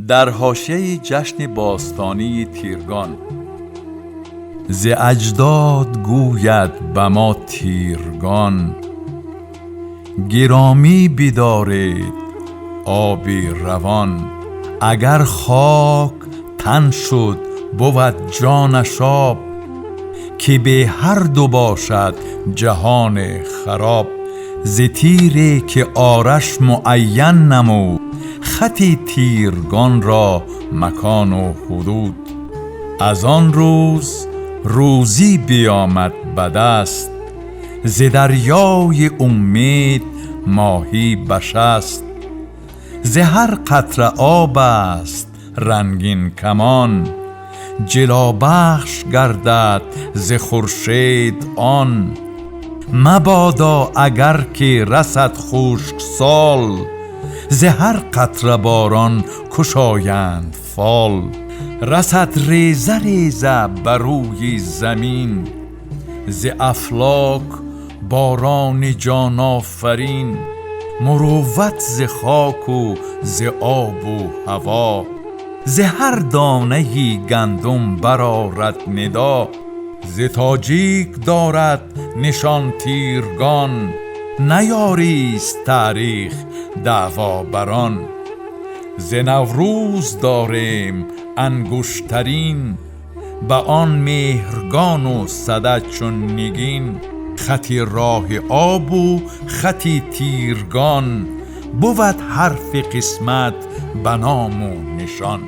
Дар ҳошияи ҷашни бостонии Тиргон. Зи аҷдод гӯяд ба мо Тиргон, гиромӣ бидоред оби равон. Агар хок тан шуд, бувад ҷонаш об, ки бе ҳар ду бошад ҷаҳон хароб. Зи тире ки Ораш муайян намуд, хати Тиргонро макону ҳудуд. Аз он рӯз рӯзӣ биёмад ба даст, зи дарёи умед моҳӣ ба шаст. Зи ҳар қатра об аст рангин камон, ҷилобахш гардад зи хуршед он. Мабодо агар ки расад хушксол, зи ҳар қатра борон кушоянд фол. Расад реза реза бар рӯи замин, зи афлок борони ҷонофарин. Мурувват зи хоку зи обу ҳаво, зи ҳар донаи гандум барорад нидо. Зи тоҷик дорад нишон Тиргон, наёрист таърих даъво бар он. Зи Наврӯз дорем ангуштарин, ба он Меҳргону сада чун нигин. Хати роҳи обу хати Тиргон, бувад ҳарфи қисмат ба ному нишон.